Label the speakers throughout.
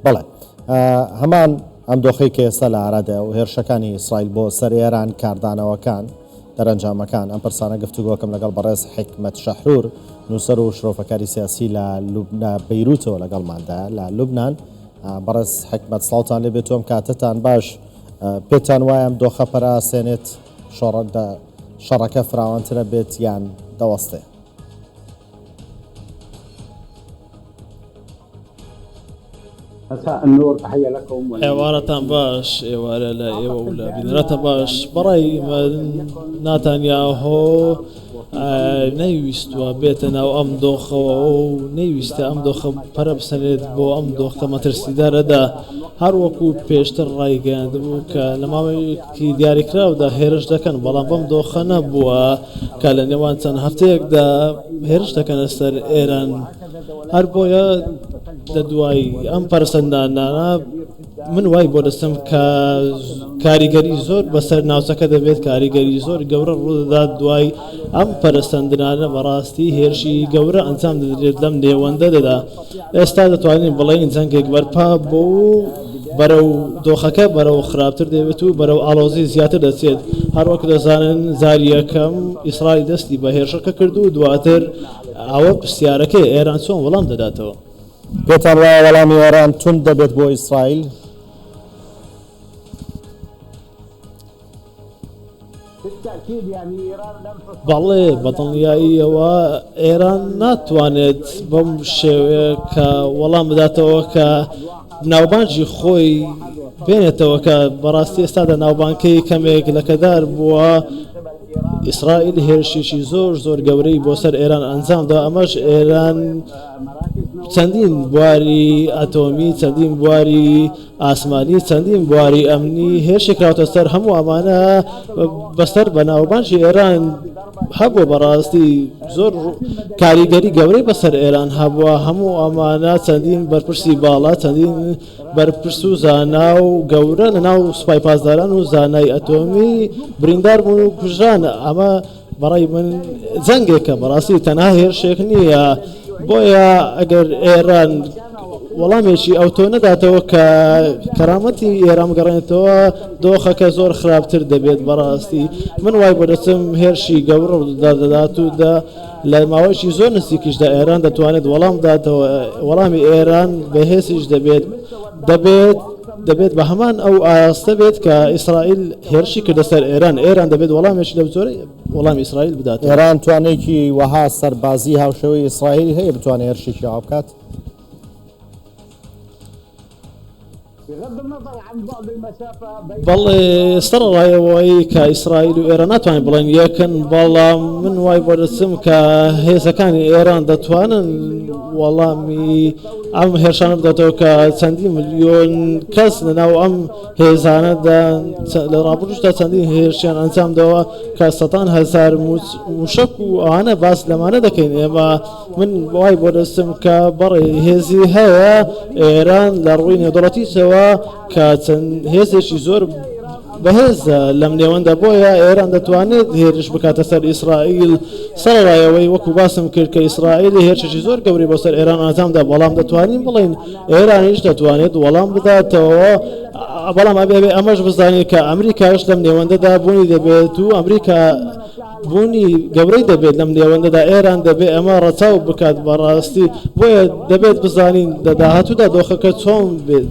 Speaker 1: بەڵێ هەمان ئەم دۆخەی کە ئێستا لە ئارادایە و هێرشەکانی ئیسرائیل بۆ سەر ئێران، کاردانەوەکان، دەرەنجامەکان، ئەم پرسانە گفتوگۆکەم لەگەڵ بەڕێز حیکمەت شەحرور، نووسەر و شرۆڤەکاری سیاسی لە لوبنا بەیروتەوە لەگەڵماندایە لە لوبنان. بەڕێز حیکمەت سڵاوتان لێ بێت و ئەم کاتەتان باش. پێتان وایە ئەم دۆخە پەرە ئەسێنێت، شەڕەکە فراوانترە بێت یان دەوەستێ؟
Speaker 2: ئێوارەتان باش، ئێوارە لە ئێوە و لە بینەراتان باش. بەڕای من ناتانیاهۆ نەیویستووە بێتە ناو ئەم دۆخەوە و نەیویستە ئەم دۆخە پەرە بسەنێت بۆ ئەم دۆخە مەترسیدارەدا هەر وەکو پێشتر ڕایگەیاندبوو کە لە ماوەیەکی دیاریکراودا هێرش دەکەن بەڵام بەم دۆخە نەبووە کە لە نێوان چەند هەفتەیەکدا هێرش دەکەنە سەر ئێران. هەر بۆیە لە دوای ئەم پەرسەندانانە من وای بۆ دەستم کە کاریگەری زۆر بەسەر ناوچەکە دەبێت کاریگەری زۆر گەورە ڕوودەدات دوای ئەم پەرسەندنانە بەڕاستی هێرشی گەورە ئەنجام دەدرێت لەم نێوەندە دەدا ئێستا دەتوانین بڵێین جەنگێک بەرپا بۆ و بەرەو دۆخەکە بەرەو خراپتر دەبێت و بەرەو ئاڵۆزی زیاتر دەچێت هەروەک دەزانن جاری یەکەم ئیسرائیل دەستی بە هێرشەکە کرد و دواتر ئەوە پرسیارەکەیە ئێران چۆن وەڵام دەداتەوە؟
Speaker 1: پێتان وایە وەڵامی ئێران توند دەبێت بۆ ئیسرائیل؟
Speaker 2: بەڵێ بەدڵنیاییەوە ئێران ناتوانێت بەم شێوەیە کە وەڵام بداتەوە کە ناوبانگی خۆی بێنێتەوە کە بەڕاستی ئێستادا ناوبانکەی کەمێک لەکەدار بووە ئیسرائیل هێرشێکی زۆر زۆر گەورەی بۆ سەر ئێران ئەنجامدا ئەمەش ئێران چەندین بواری ئەتۆمی چەندین بواری ئاسمانی چەندین بواری ئەمنی هێرشی کراوەتە سەر هەموو ئەمانە بەسەر بەناوبانگی ئێران هەبووە بەڕاستی زۆر کاریگەری گەورەی بەسەر ئێران هەبووە هەموو ئەمانە چەندین بەرپرسی باڵا چەندین بەرپرس و زانا و گەورە لە ناو سوپای پاسداران و زانای ئەتۆمی بریندار بوون و کوژران ئەمە بەڕای من جەنگێکە بەڕاستی تەنها هێرشێک نییە بۆیە ئەگەر ئێران وەڵامێکی ئەوتۆ نەداتەوە کە کەرامەتی ئێران بگەڕێنێتەوە دۆخەکە زۆر خراپتر دەبێت بەڕاستی من وای بۆ دەچم هێرشی گەورە دەدات و دە لە ماوەیەکی زۆر نزیکیشدا ئێران دەتوانێت وەڵام داتەوە وەڵامی ئێران بەهێزیش دەبێت دەبێت دەبێت بە هەمان ئەو ئاراستە بێت کە ئیسرائیل هێرشی کردە سەر ئێران، ئێران دەبێت وەڵامێکی لەو جۆرەی وەڵامی ئیسرائیل بداتەوە.
Speaker 1: ئێران توانێکی وەها سەربازی هاوشێوەی ئیسرائیل هەیە بتوانێت هێرشێکی ئاوا بکات؟
Speaker 2: بەڵێ سەرەڕای ئەوەی کە ئیسرائیل و ئێران ناتوانین بڵێن یەکن، بەڵام من وای بۆ دەچم کە هێزەکانی ئێران دەتوانن وەڵامی ئەم هێرشانە بداتەوە کە چەندین ملیۆن کەس لەناو ئەم هێزانەدا لە ڕابردووشدا چەندین هێرشیان ئەنجامداوە کە سەدان هەزار موشک و ئەوانە باس لەمانە دەکەین ئێمە من وای بۆ دەستم کە بەڕێ هێزی هەیە ئێران لە ڕووی نێودەوڵەتیشەوە کە چەند هێزێکی زۆر بەهێزە لەم نێوەندە بۆیە ئێران دەتوانێت هێرش بکاتە سەر ئیسرائیل سەرەڕای ئەوەی وەکو باسم کرد کە ئیسرائیل هێرشێکی زۆر گەورەی بۆ سەر ئێران ئەنجامدا بەڵام دەتوانین بڵێین ئێرانیش دەتوانێت وەڵام بداتەوە بەڵام ئەبێ ئەمەش بزانین کە ئەمریکاش لەم نێوەندەدا بوونی دەبێت و ئەمریکا بوونی گەورەی دەبێت لەم نێوەندەدا ئێران دەبێت ئەمە ڕەچاو بکات بەڕاستی بۆیە دەبێت بزانین لە داهاتوودا دۆخەکە چۆن بێت.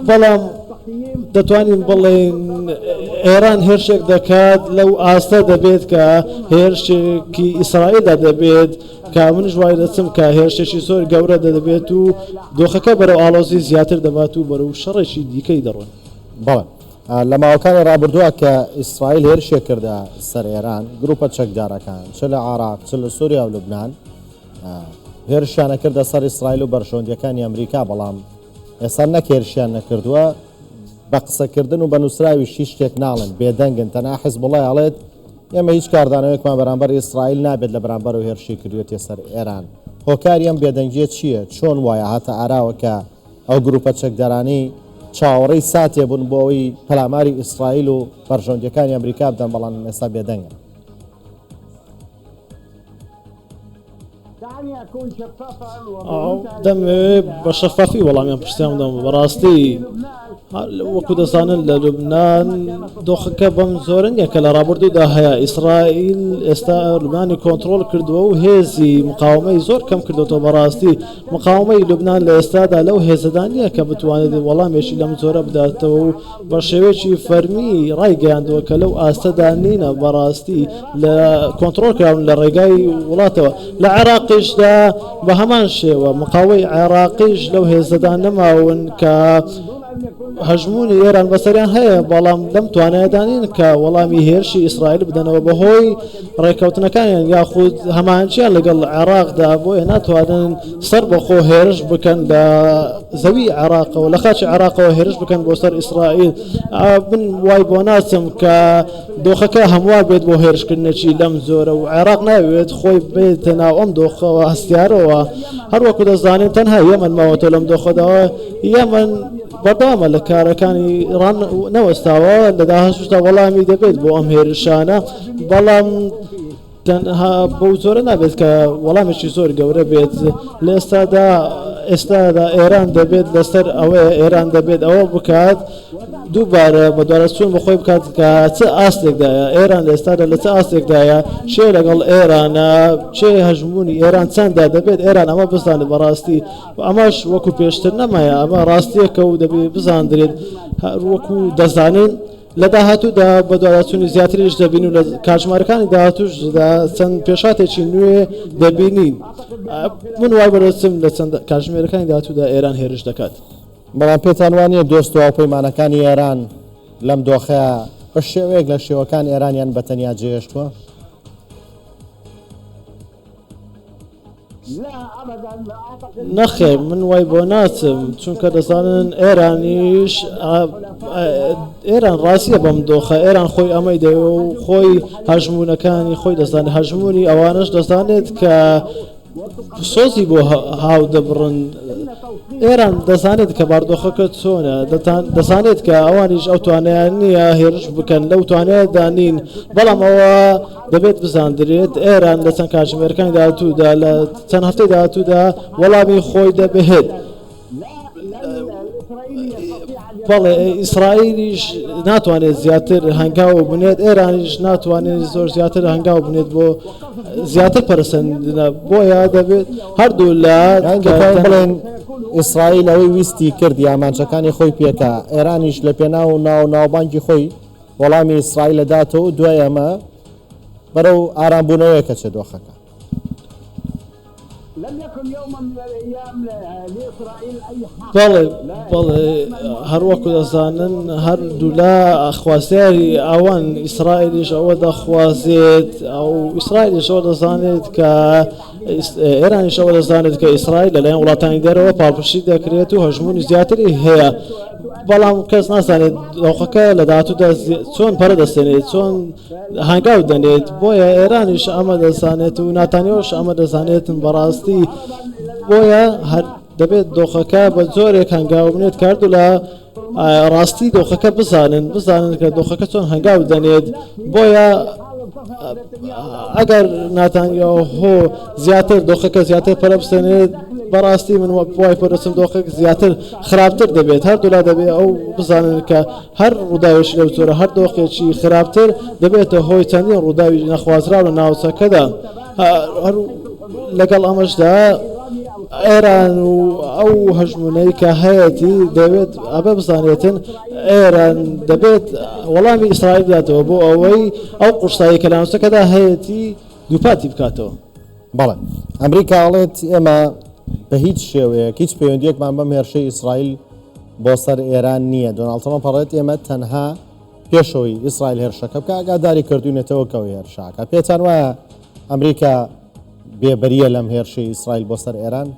Speaker 2: بەڵام دەتوانین بڵێین ئێران هێرشێک دەکات لەو ئاستە دەبێت کە هێرشێکی ئیسرائیلدا دەبێت کە منش وای دەچم کە هێرشێکی زۆر گەورە دەبێت و دۆخەکە بەرەو ئاڵۆزی زیاتر دەبات و بەرەو شەڕێکی دیکەی دەڕۆن.
Speaker 1: بەڵێ لە ماوەکانی ڕابردووە کە ئیسرائیل هێرشێک کردە سەر ئێران گروپە چەکدارەکان چ لە عێراق چ لە سووریا و لوبناان هێرشیان ئەکردە سەر ئیسرائیل و بەرژەوەندیەکانی ئەمریکا، بەڵام ئێستا نەک هێرشیان نەکردووە، بە قسەکردن و بە نووسراویش هیچ شتێک ناڵێن، بێدەنگن، تەنها حزبوڵای ئەڵێت ئێمە هیچ کاردانەوەیەکمان بەرامبەر ئیسرائیل نابێت لە بەرامبەر و هێرشی کردوێتیە سەر ئێران. هۆکاری ئەم بێدەنگیە چییە؟ چۆن وایە هاتە ئاراوە کە ئەو گروپە چەکدارانەی چاوەڕێی ساتێ بوون بۆ ئەوەی پەلاماری ئیسرائیل و بەرژەوەندیەکانی ئەمریکا بدەن، بەڵام ئێستا بێدەنگن؟
Speaker 2: دەمەوێت بە شەفافی وەڵامیان پرسیان بدەم. بەڕاستی وەکو دەزانن لە لوبناان دۆخەکە بەم زۆرە نییە کە لە ڕابردوودا هەیە. ئیسرائیل ئێستا لوبنانی کۆنتترۆل کردووە و هێزی مقاومەی زۆر کەم کردوەوە. بەڕاستی مقاومەی لوبناان لە ئێستادا لەو هێزەدا نییە کە بتوانێت وەڵامێکی لەم زۆرە بداتەوە و بە شێوەیەکی فەرمی ڕایگەیاندووە کە لەو ئاستەدا نینە. بەڕاستی لە کۆنتترۆل کراون لە ڕێگای وڵاتەوە. لە عێراقیشدا بە هەمان شێوە مقاوەی عێراقیش لەو هێزەدا نەماون کە هەژمونی ئێران بەسەریان هەیە، بەڵام لەم توانایدانین کە وەڵامی هێرشی ئیسرائیل بدەنەوە بەهۆی ڕێککەوتنەکانیان یاخود هەمانچیان لەگەڵ عێراقدا، بۆیە ناتوانن سەر بەخۆ هێرش بکەن لە زەوی عێراقەوە، لە خاچی عێراقەوە هێرش بکەن بۆ سەر ئیسرائیل. من وای بۆ ناچم کە دۆخەکە هەموار بێت بۆ هێرشکردنێکی لەم جۆرە و عێراق ناوێت خۆی بێتە ناو ئەم دۆخەوە هەستیارەوە. هەروەکو دەزانین تەنها یەمەن ماوەتەوە لەم دۆخەداوە. یەمەن بەردەوامە لە کارەکانی، ڕان نەوەستاوە، لە داهاتووشدا وەڵامی دەبێت بۆ ئەم هێرشانە، بەڵام تەنها بەو جۆرە نابێت کە وەڵامێکی زۆر گەورە بێت. لە ئێستادا ئێران دەبێت لەسەر ئەوەیە، ئێران دەبێت ئەوە بکات دووبارە بەدواداچوون بە خۆی بکات کە چ ئاستێکدایە ئێران لە ئێستادا، لە چ ئاستێکدایە، چێ لەگەڵ ئێرانە، چێ هەژمونی ئێران چەندە. دەبێت ئێران ئەمە بزانێت. بەڕاستی ئەمەش وەکو پێشتر نەمایە، ئەمە ڕاستیەکە و دەبێت بزاندرێت. وەکو دەزانین لە داهاتوودا بەدواداچوونی زیاتریش دەبین و لە کاتژمێرەکانی داهاتووشدا چەند پێشاتێکی نوێ دەبینین. من وای بەرەچم لە چەند کاتژمێرەکانی داهاتوودا ئێران هێرش دەکات.
Speaker 1: بەڵام پێتان وانییە دۆست و هاوپەیمانەکانی ئێران لەم دۆخەیە بە شێوەیەک لە شێوەکان ئێرانیان بە تەنیا جێهێشتووە؟
Speaker 2: نەخێر، من وای بۆ ناچم، چونکە دەزانن ئێرانیش ئێران ڕاستیە بەم دۆخە. ئێران خۆی ئەمەی دەوێ و خۆی هەژمونەکانی خۆی دەزانێت، هەژمونی ئەوانش دەزانێت کە سۆزی بۆ هاو دەبڕن. ئێران دەزانێت کە باردۆخەکە چۆنە، دەزانێت کە ئەوانیش ئەو توانیان نییە هێرش بکەن، لەو توانایدا نین. بەڵام ئەوە دەبێت بزاندرێت ئێران لە چەند کاتژمێرەکانی داهاتوودا، لە چەند هەفتەی داهاتوودا وەڵامی خۆی دەبێت. بەڵێ، ئیسرائیلیش ناتوانێت زیاتر هەنگاو بنێت، ئێرانیش ناتوانێت زۆر زیاتر هەنگاو بنێت بۆ زیاتر پەرسەندنە، بۆیە دەبێت هەردوو لە
Speaker 1: بڵێن ئیسرائیل ئەوەی ویستی کرد، ئامانجەکانی خۆی پێکا، ئێرانیش لە پێناو ناو ناوبانگی خۆی وەڵامی ئیسرائیل دەداتەوە و دوای ئەمە بەرەو ئارامبوونەوەیە کەچێ دۆخەکە.
Speaker 2: بەڵێ بەڵێ، هەروەکو دەزانن هەردوولا خوازیاری ئەوان، ئیسرائیلیش ئەوە دەخوازێت، ئەو ئیسرائیلیش ئەوە دەزانێت کە ئێرانیش ئەوە دەزانێت کە ئیسرائیل لەلایەن وڵاتانی دەرەوە پاڵپشتی دەکرێت و هەژمونی زیاتری هەیە، بەڵام کەس نازانێت دۆخەکە لە داهاتوودا چۆن پەرە دەستێنێت، چۆن هەنگاو دەنێت. بۆیە ئێرانیش ئەمە دەزانێت و ناتانیۆش ئەمە دەزانێتن بەڕاستی. بۆیە هەر دەبێت دۆخەکە بە جۆرێک هەنگاو بنێت کە هەردوو لە ڕاستی دۆخەکە بزانن، بزانن کە دۆخەکە چۆن هەنگاو دەنێت. بۆیە ئەگەر ناتانیاهۆ زیاتر دۆخەکە زیاتر پەرە بسێنێت، بەڕاستی من وەک وای پەرستم دۆخێک زیاتر خراپتر دەبێت. هەردوولا دەبێت ئەو بزانن کە هەر ڕووداوێکی لەو جۆرە، هەر دۆخێکی خراپتر دەبێتە هۆی چەندین ڕووداوی نەخوازراو لە ناوچەکەدا. هەر لەگەڵ ئەمەشدا ئێران و ئەو هەژمونەی کە هەیەتی دەوێت ئەبە بزانێتن ئێران دەبێت وەڵامی ئیسرائیل بداتەوە بۆ ئەوەی ئەو قورسایی کە لە ناوچەکەدا هەیەتی دووپاتی بکاتەوە.
Speaker 1: بەڵێ، ئەمریکا ئەڵێت ئێمە بە هیچ شێوەیەک هیچ پەیوەندیەکمان بەم هێرشەی ئیسرائیل بۆ سەر ئێران نییە. دۆناڵد ترەمپ ئەڵێت ئێمە تەنها پێشەوەی ئیسرائیل هێرشەکە بکە ئاگاداری کردوینەتەوە کە ئەو هێرشاکە. پێتان وایە ئەمریکا بێبەریە لەم هێرشەی ئیسرائیل بۆ سەر ئێران؟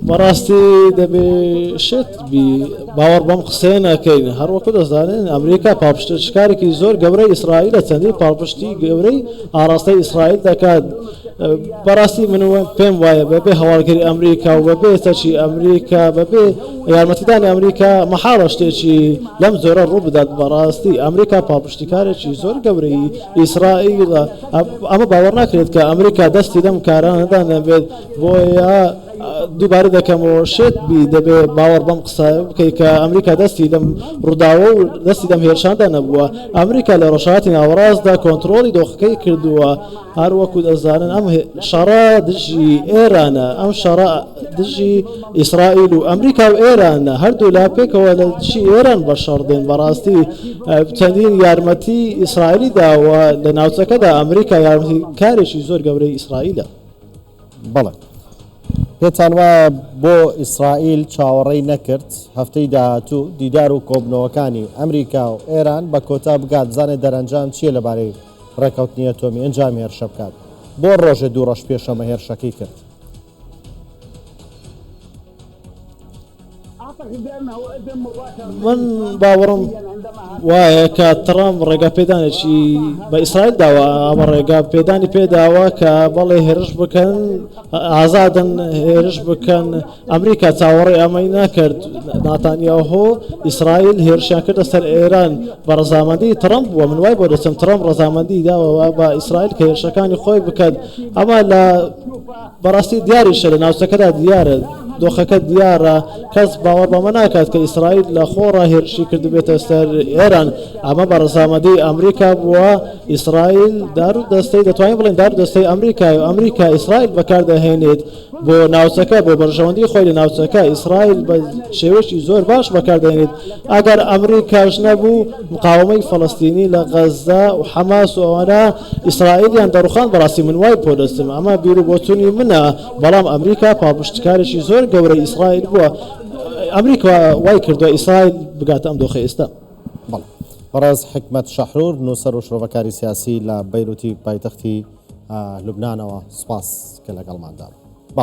Speaker 2: بەڕاستی دەبێ شێت بی باوەڕ بەم قسەیە نەکەین. هەروەکو دەزانین ئەمریکا پاڵپشتشکارێکی زۆر گەورەی ئیسرائیلە، چەندین پاڵپشتی گەورەی ئاراستەی ئیسرائیل دەکات. بەڕاستی من پێم وایە بەبێ هەواڵگری ئەمریکا و بەبێ چەکی ئەمریکا بەبێ یارمەتیدانی ئەمریکا مەحاڵە شتێکی لەم جۆرە ڕوو بدات بەڕاستی ئەمریکا پاڵپشتیکارێکی زۆر گەورەی ئیسرائیلە ئەمە باوەڕ ناکرێت کە ئەمریکا دەستی لەم کارانەدا نەبێت بۆیە دووبارە دەکەمەوە شێت بی دەبێ باوەڕ بەم قسە بکەی کە ئەمریکا دەستی لەم ڕووداوە و دەستی لەم هێرشاندا نەبووە ئەمریکا لە ڕۆژهەڵاتی ناوەڕاستدا کۆنترۆڵی دۆخەکەی کردووە هەر وەکو دەزانن ئەم شەڕە دژی ئێرانە ئەم شەڕە دژی ئیسرائیل و ئەمریکا و ئێرانە هەردوو لا پێکەوە لە دژی ئێران بە شەڕ دێن بەڕاستی چەندین یارمەتی ئیسرائیلی داوە لە ناوچەکەدا ئەمریکا یارمەتی کارێکی زۆر گەورەی ئیسرائیلە.
Speaker 1: بەڵێ. پێتان وایە بۆ ئیسرائیل چاوەڕێی نەکرد هەفتەی داهاتوو دیدار و کۆبوونەوەکانی ئەمریکا و ئێران بە کۆتا بگات بزانێت دەرەنجام چییە لەبارەی ڕێککەوتنی ئەتۆمی ئەنجام هێرشە بکات؟ بۆ ڕۆژێ دوو ڕۆژ پێش ئەمە هێرشەکەی کرد؟
Speaker 2: من باوەڕم وایە کە ترامپ ڕێگا پێدانێکی بە ئیسرائیل داوە ئەمە ڕێگا پێدانی پێداوە کە بەڵێ هێرش بکەن ئازادن هێرش بکەن ئەمریکا چاوەڕێ ئەمەی ناکرد ناتانیاهۆ ئیسرائیل هێرشیان کردە سەر ئێران بە ڕەزامەندی ترامپ بووە من وای بۆ دەچم ترامپ ڕەزامەندی داوە بە ئیسرائیل کە هێرشەکانی خۆی بکات ئەمە لە بەڕاستی دیاریشە لە ناوچەکەدا دیارە دۆخەکە دیارە کەس باوەڕ بەمە ناکات کە ئیسرائیل لە خۆڕا هێرشی کردبێتە سەر ئێران ئەمە بە ڕەزامەندی ئەمریکا بووە ئیسرائیل دار و دەستەی دەتوانین بڵێن دار و دەستەی ئەمریکای و ئەمریکا ئیسرائیل بەکاردەهێنێت بۆ ناوچەکە بۆ بەرژەوەندی خۆی لە ناوچەکە ئیسرائیل بە شێوەیەکی زۆر باش بەکاردەهێنێت ئەگەر ئەمریکاش نەبوو مقاومەی فەڵەستینی لە غەززە و حەماس و ئەوانە ئیسرائیلیان دەڕوخاند بەڕاستی من وای بۆ دەچم ئەمە بیر و بۆچوونی منە بەڵام ئەمریکا پاڵپشتکارێکی زۆر گەورەی ئیسرائیل بووە ئەمریکا وای کردووە ئیسرائیل بگاتە ئەم دۆخەی ئێستا.
Speaker 1: بەڵێ بەڕێز حیکمەت شەحرور نووسەر و شرۆڤەکاری سیاسی لە بەیروتی پایتەختی لوبنانەوە سوپاس کە لەگەڵماندا بوو.